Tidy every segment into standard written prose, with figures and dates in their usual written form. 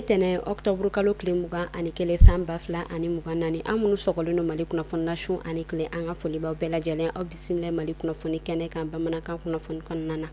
Tɛnɛ octobre kalo tile 21 san 2024, an minnu sɔgɔlen don Mali kunnafoni na su ani tile, an ka foli b'aw bɛɛ lajɛlen. Aw bisimila Mali kunnafoni kɛnɛ kan bamanankan kunnafoni kɔnɔna na.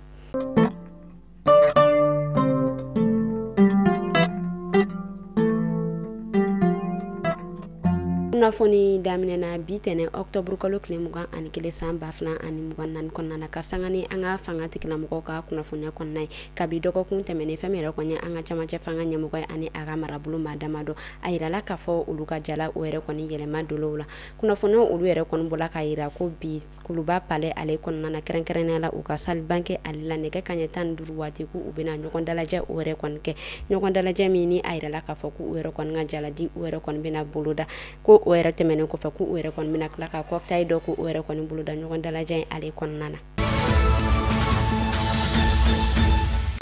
Kunnafoni daminɛna bi tɛnɛ octobre kalo tile 21 san 2024 kɔnɔna na, ka sanga ni an ka fanga tigilamɔgɔw ka kunnafoniya kɔnɔna ye. Kabi dɔgɔkun tɛmɛnen, fɛn min yɛrɛ kɔni an ka camancɛ fanga ɲɛmɔgɔ ye ani a ka marabolo maa damadɔ, a yirala k'a fɔ olu ka jala o yɛrɛ kɔni yɛlɛma dolow la. Kunnafoniyaw olu yɛrɛ kɔni bɔla k'a yira ko bi Kuluba palais ale kɔnɔna na, kɛrɛnkɛrɛnnenya la u ka salle banquet ale la, nɛgɛ kanɲɛ 15 waati, k'u bɛna ɲɔgɔn dalajɛ o yɛrɛ kɔni kɛ. Ɲɔgɔn dalajɛ min ni a yirala k'a fɔ k'u yɛrɛ kɔni ka jaladi u yɛrɛ kɔni bɛna boloda, ko o yɛrɛ tɛmɛnen kɔfɛ k'u yɛrɛ kɔni bɛna tila ka cocktail dɔ k'u yɛrɛ kɔni boloda ɲɔgɔn dalajɛ in ale kɔnɔna na.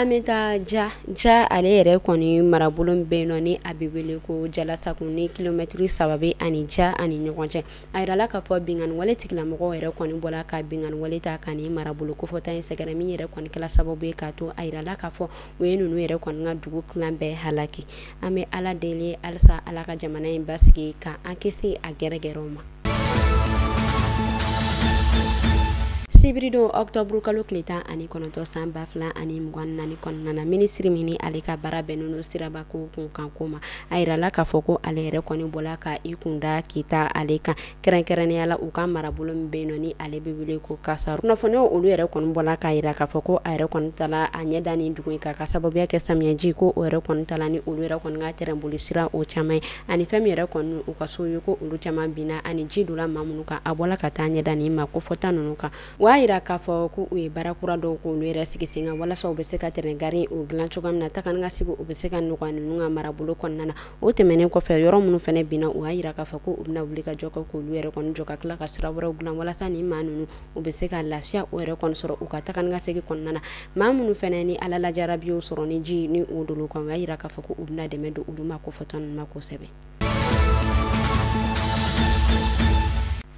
An bɛ taa ja ale yɛrɛ kɔni marabolo bɛ yen nɔ ni a bɛ wele ko Jalasagun, ni kilomɛtiri 3 bɛ ani ja ani ɲɔgɔn cɛ. A yirala k'a fɔ binkanni wale tigilamɔgɔw yɛrɛ kɔni bɔra ka binkanni wale ta ka nin marabolo kofɔta in sɛgɛrɛ, min yɛrɛ kɔni kɛla sababu ye k'a to a yirala k'a fɔ u ye ninnu yɛrɛ kɔni ka dugu tilan bɛɛ halaki. An bɛ Ala deli halisa Ala ka jamana in basigi ka an kisi a gɛrɛgɛrɛw ma. Sibiridon octobre kalo tile 19 san 2024 kɔnɔna na, minisiri min ni ale ka baara bɛnnen don siraba ko kunkan ko ma, a yirala k'a fɔ ko ale yɛrɛ kɔni bɔla ka i kunda Kita ale kan, kɛrɛnkɛrɛnnenya la u ka marabolo min bɛ yen nɔ ni ale bɛ wele ko Kasaru. Kunnafoniyaw olu yɛrɛ kɔni bɔla k'a yira k'a fɔ ko a yɛrɛ kɔni taala a ɲɛ da nin dugu in kan ka sababuya kɛ samiyɛji ko o yɛrɛ kɔni taala ni olu yɛrɛ kɔni ka terrain boli sira o caman ye, ani fɛn min yɛrɛ kɔni u ka so ye ko olu caman binna, ani ji donna maa minnu kan. A bɔla ka taa ɲɛ da nin maa kofɔta ninnu kan. O y'a yira k'a fɔ ko u ye baara kura dɔw k'olu yɛrɛ sigi sen kan walasa u bɛ se ka terrain gari o dilan cogoya min na, taga ni ka segin u bɛ se ka nɔgɔya ninnu ka marabolo kɔnɔna na. O tɛmɛnen kɔfɛ, yɔrɔ minnu fana binna, u y'a yira k'a fɔ ko u bɛna wuli ka jɔ kɛ k'olu yɛrɛ kɔni jɔ ka tila ka sira wɛrɛw dilan walasa nin maa ninnu u bɛ se ka lafiya o yɛrɛ kɔni sɔrɔ u ka taga ni ka segin kɔnɔna na. Maa minnu fana ni Ala lajarabi y'u sɔrɔ ni ji ni o dolo kan, u y'a yira k'a fɔ ko u bɛna dɛmɛ don olu ma kofɔta ninnu ma kosɛbɛ.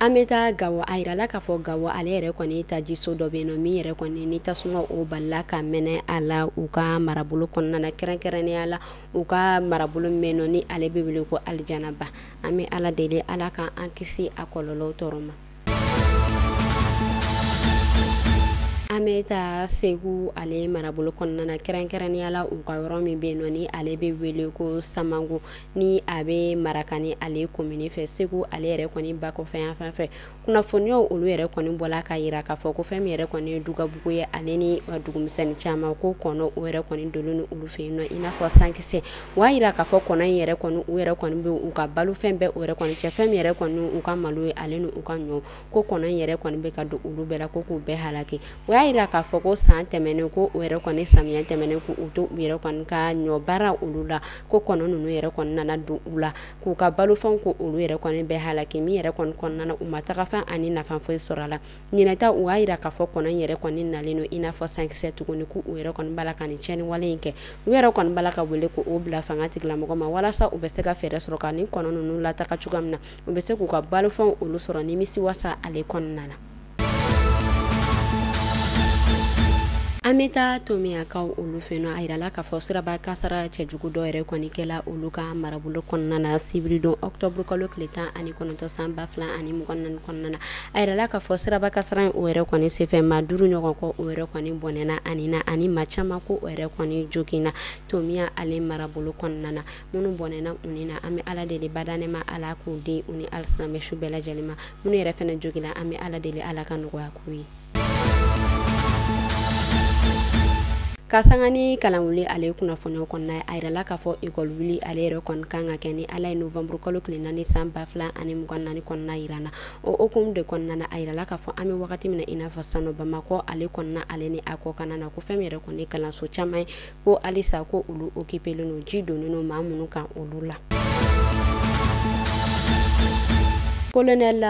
An bɛ taa Gawo. A yirala k'a fɔ Gawo ale yɛrɛ kɔni tajiso dɔ bɛ yen nɔ min yɛrɛ kɔni ni tasuma o balila ka mɛnɛ a la u ka marabolo kɔnɔna na, kɛrɛnkɛrɛnnenya la u ka marabolo min bɛ yen nɔ ni ale bɛ wele ko Alijanaba. An bɛ Ala deli Ala ka an kisi a kɔlɔlɔw tɔɔrɔ ma. An bɛ taa Segu ale marabolo kɔnɔna na, kɛrɛnkɛrɛnnenya la u ka yɔrɔ min bɛ yen nɔ ni ale bɛ wele ko Samango, ni a bɛ Marakani ale komini fɛ, Segu ale yɛrɛ kɔni ba kɔfɛ yan fan fɛ. Kunnafoniyaw olu yɛrɛ kɔni bɔla k'a yira k'a fɔ ko fɛn min yɛrɛ kɔni ye Dugabugu ye, ale ni dugumisɛnnin caman, ko kɔnɔ o yɛrɛ kɔni donnen don olu fɛ yen nɔ i n'a fɔ sankisɛ. O y'a yira k'a fɔ kɔnɔ in yɛrɛ kɔni u yɛrɛ kɔni bɛ u ka balofɛn bɛɛ o yɛrɛ kɔni cɛ, fɛn min yɛrɛ kɔni u ka malo ye ale ni u ka ɲɔ, ko kɔnɔ in yɛrɛ kɔni bɛ ka don olu bɛɛ la ko k'u bɛɛ halaki. O y'a yira k'a fɔ ko san tɛmɛnen, ko o yɛrɛ kɔni samiyɛ tɛmɛnen, ko u to u yɛrɛ kɔni ka ɲɔ baara olu la, ko kɔnɔ ninnu yɛrɛ kɔni nana don u la k'u ka balofɛnw ko olu yɛrɛ kɔni bɛɛ halaki, min yɛrɛ kɔni kɔnɔna na u ma tagafɛn ani nafa foyi sɔrɔ a la. Ɲinɛta u y'a yira k'a fɔ kɔnɔ in yɛrɛ kɔni nalen don i n'a fɔ sankisɛ tuguni, k'u yɛrɛ kɔni b'a la ka nin tiɲɛni wale in kɛ. U yɛrɛ kɔni b'a la ka wele k'o bila fanga tigilamɔgɔ ma walasa u bɛ se ka fɛɛrɛ sɔrɔ ka nin kɔnɔ ninnu lataga cogoya min na, u bɛ se k'u ka balofɛnw olu sɔrɔ nimisi wasa ale kɔnɔna na. An bɛ taa Tomiyakaw olu fɛ yen nɔ. A yirala k'a fɔ siraba kasara cɛjugu dɔ yɛrɛ kɔni kɛla olu ka marabolo kɔnɔna na sibiridon octobre kalo tile 19 san 2024 kɔnɔna na. A yirala k'a fɔ siraba kasara in o yɛrɛ kɔni senfɛ maa 5 ɲɔgɔn kɔ o yɛrɛ kɔni bɔnɛna ani na, ani maa caman ko o yɛrɛ kɔni joginna Tomiya ale marabolo kɔnɔna na. Minnu bɔnɛna u ni na, an bɛ Ala deli badanɛma Ala k'u di u ni alisilamɛ su bɛɛ lajɛlen ma. Minnu yɛrɛ fɛnɛ joginna, an bɛ Ala deli Ala ka nɔgɔya k'u ye. Ka sanga ni kalan wuli ale kunnafoniyaw kɔnɔna ye, a yirala k'a fɔ ekɔli wuli ale yɛrɛ kɔni kan ka kɛ ni Ala ye novembre kalo tile 4 san 2024 kɔnɔna yira na. O hukumu de kɔnɔna na, a yirala k'a fɔ an bɛ wagati min na i n'a fɔ sisan nɔ, Bamakɔ ale kɔnɔna ale ni a kɔkanna na, ko fɛn min yɛrɛ kɔni ye kalanso caman ye, ko halisa ko olu occupélen don, ji donnen don maa minnu kan olu la. Colonel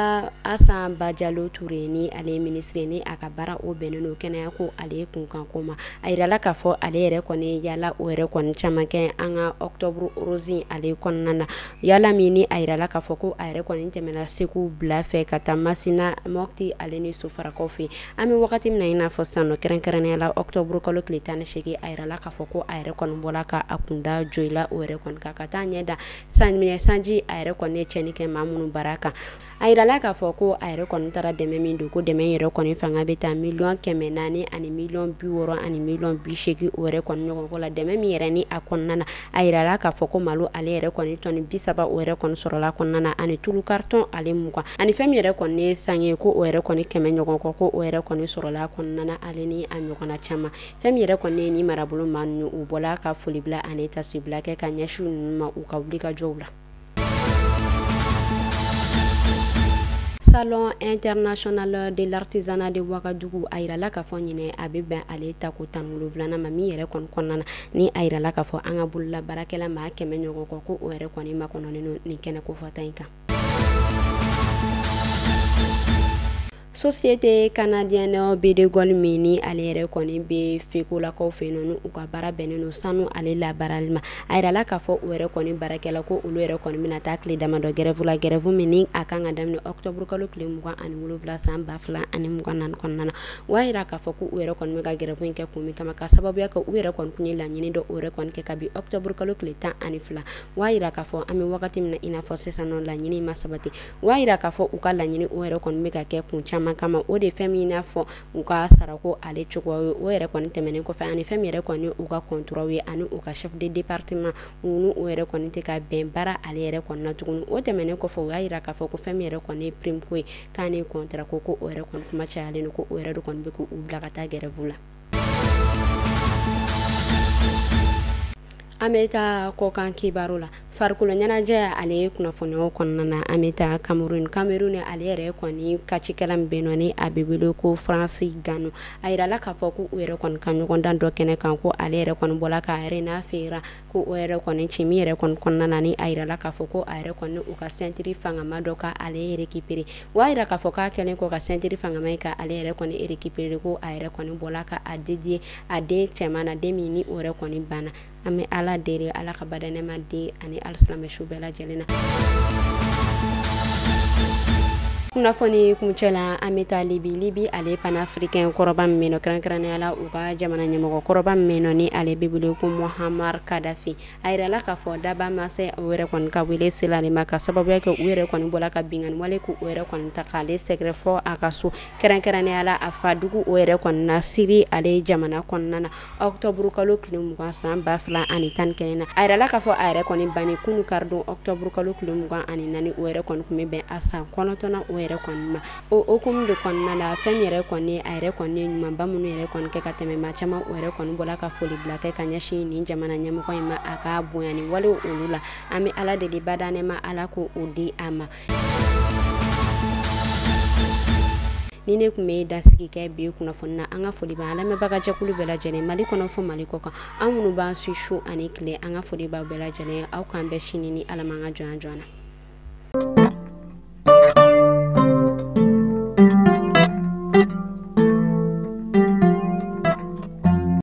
Asan Bajalo Touré ni ale ministre ni a ka baara o bɛnnen don kɛnɛya ko ale kunkan ko ma. A yirala k'a fɔ ale yɛrɛ kɔni yala o yɛrɛ kɔni caman kɛ an ka octobre rose ale kɔnɔna na. Yala min ni a yirala k'a fɔ ko a yɛrɛ kɔni tɛmɛna Segu bila fɛ ka taa Masina, Mopti ale ni Sofarakaw fɛ. An bɛ wagati min na i n'a fɔ sisan nɔ, kɛrɛnkɛrɛnnenya la octobre kalo tile 18, a yirala k'a fɔ ko a yɛrɛ kɔni bɔla ka a kunda Joyila o yɛrɛ kɔni kan ka taa ɲɛ da samiyɛ sanji a yɛrɛ kɔni ye tiɲɛni kɛ maa minnu bara kan. A yirala k'a fɔ ko a yɛrɛ kɔni taara dɛmɛ min don, ko dɛmɛ yɛrɛ kɔni fanga bɛ taa 400 000 ani 60 000 ani 80 000 o yɛrɛ kɔni ɲɔgɔn ko la. Dɛmɛ min yɛrɛ ni a kɔnɔna na, a yirala k'a fɔ ko malo ale yɛrɛ kɔni tɔni 30 o yɛrɛ kɔni sɔrɔla kɔnɔna na, ani tulu carton ale 20, ani fɛn min yɛrɛ kɔni ye sange ko o yɛrɛ kɔni 100 ɲɔgɔn kɔ, ko o yɛrɛ kɔni sɔrɔla kɔnɔna na, ale ni a ɲɔgɔnna caman. Fɛn min yɛrɛ kɔni ye ni marabolo maa ninnu, u bɔla ka folibila ani tasibila kɛ ka ɲɛsin ninnu ma u ka wulikajɔw la. Salon international de l'artisanat de Ouagadougou, a yirala k'a fɔ ɲinɛ a bɛ bɛn ale tako 17nan ma min yɛrɛ kɔni kɔnɔna na, ni a yirala k'a fɔ an ka bolola baarakɛla maa 100 ɲɔgɔn kɔ, ko o yɛrɛ kɔni makɔnɔnen don nin kɛnɛ kofɔta in kan. Société canadienne B2Gold min ni ale yɛrɛ kɔni bɛ Fekolakaw fɛ yen nɔ, u ka baara bɛnnen don sanu ale labaarali ma. A yirala k'a fɔ u yɛrɛ kɔni baarakɛla ko olu yɛrɛ kɔni bɛna taa tile damadɔ grève la, grève min ni a kan ka daminɛ octobre kalo tile 27 san 2024 kɔnɔna na. O y'a yira k'a fɔ ko u yɛrɛ kɔni bɛ ka grève in kɛ kun min kama, ka sababuya kɛ u yɛrɛ kɔni tun ye laɲini dɔ o yɛrɛ kɔni kɛ kabi octobre kalo tile 12. O y'a yira k'a fɔ an bɛ wagati min na i n'a fɔ sisan nɔ, laɲini ma sabati. O y'a yira k'a fɔ u ka laɲini o yɛrɛ kɔni bɛ ka kɛ kun caman kama, o de fɛn min n'a fɔ u ka sarako ale cogoya ye, o yɛrɛ kɔni tɛmɛnen kɔfɛ, ani fɛn min yɛrɛ kɔni u ka contrat ye, ani u ka chef de département u n'u o yɛrɛ kɔni tɛ ka bɛn baara ale yɛrɛ kɔni na tuguni. O tɛmɛnen kɔfɛ, u y'a yira k'a fɔ ko fɛn min yɛrɛ kɔni ye prime ko ye, k'a ni contrat ko o yɛrɛ kɔni kuma cayalen don, ko o yɛrɛ de kɔni bɛ k'u bila ka taa grève la. An bɛ taa kɔkan kibaru la. Farikolo ɲɛnajɛ ale ye kunnafoniyaw kɔnɔna na, an bɛ taa Cameroun. Cameroun ale yɛrɛ kɔni kacikɛla min bɛ yen nɔ ni a bɛ wele ko Francis Ngannou, a yirala k'a fɔ ko u yɛrɛ kɔni ka ɲɔgɔndan dɔ kɛnɛ kan, ko ale yɛrɛ kɔni bɔla k'a yɛrɛ n'a fera ko o yɛrɛ kɔni ci min yɛrɛ kɔni kɔnɔna na, ni a yirala k'a fɔ ko a yɛrɛ kɔni u ka ceinture fangama dɔ ka ale récupérer. O y'a yira k'a fɔ k'a kɛlen kɔ ka ceinture fangama ye ka ale yɛrɛ kɔni récupérer, ko a yɛrɛ kɔni bɔla ka a dédier a den cɛman na, den min ni o yɛrɛ kɔni banna. An bɛ Ala deli, Ala ka badanɛma di ani alisilamɛ su bɛɛ lajɛlen na. Kunnafoni kuncɛ la, an bɛ taa Libi. Libi ale panafricain kɔrɔba min bɛ yen nɔ, kɛrɛnkɛrɛnnenya la u ka jamana ɲɛmɔgɔ kɔrɔba min bɛ yen nɔ ni ale bɛ wele ko Muammar Kadhafi, a yirala k'a fɔ daba masa o yɛrɛ kɔni ka wele sela ale ma, ka sababuya kɛ u yɛrɛ kɔni bɔla ka binkanni wale k'u yɛrɛ kɔni ta k'ale sɛgɛrɛ fɔ a ka so, kɛrɛnkɛrɛnnenya la a fa dugu o yɛrɛ kɔni na Siri ale jamana kɔnɔna na, octobre kalo tile 20 san 2011 na. A yirala k'a fɔ a yɛrɛ kɔni banni kunu karidon octobre kalo tile 24 o yɛrɛ kɔni tun bɛ bɛn a san 9 o yɛrɛ kɔni ma. O hukumu de kɔnɔna la, fɛn min yɛrɛ kɔni a yɛrɛ kɔni ye ɲumanba minnu yɛrɛ kɔni kɛ ka tɛmɛ, maa caman o yɛrɛ kɔni bɔla ka foli bila kɛ ka ɲɛsin nin jamana ɲɛmɔgɔ in ma a ka bonya ni walew olu la. An bɛ Ala deli badanɛma, Ala k'o di a ma. Ni ne tun bɛ dasigi kɛ bi kunnafoni na, an ka foli b'an lamɛnbaga jɛkulu bɛɛ lajɛlen Mali kɔnɔ fo Mali kɔ kan, an minnu b'an su su ani tile, an ka foli b'aw bɛɛ lajɛlen. Aw k'an bɛn sini ni Ala m'an ka jɔnya joona.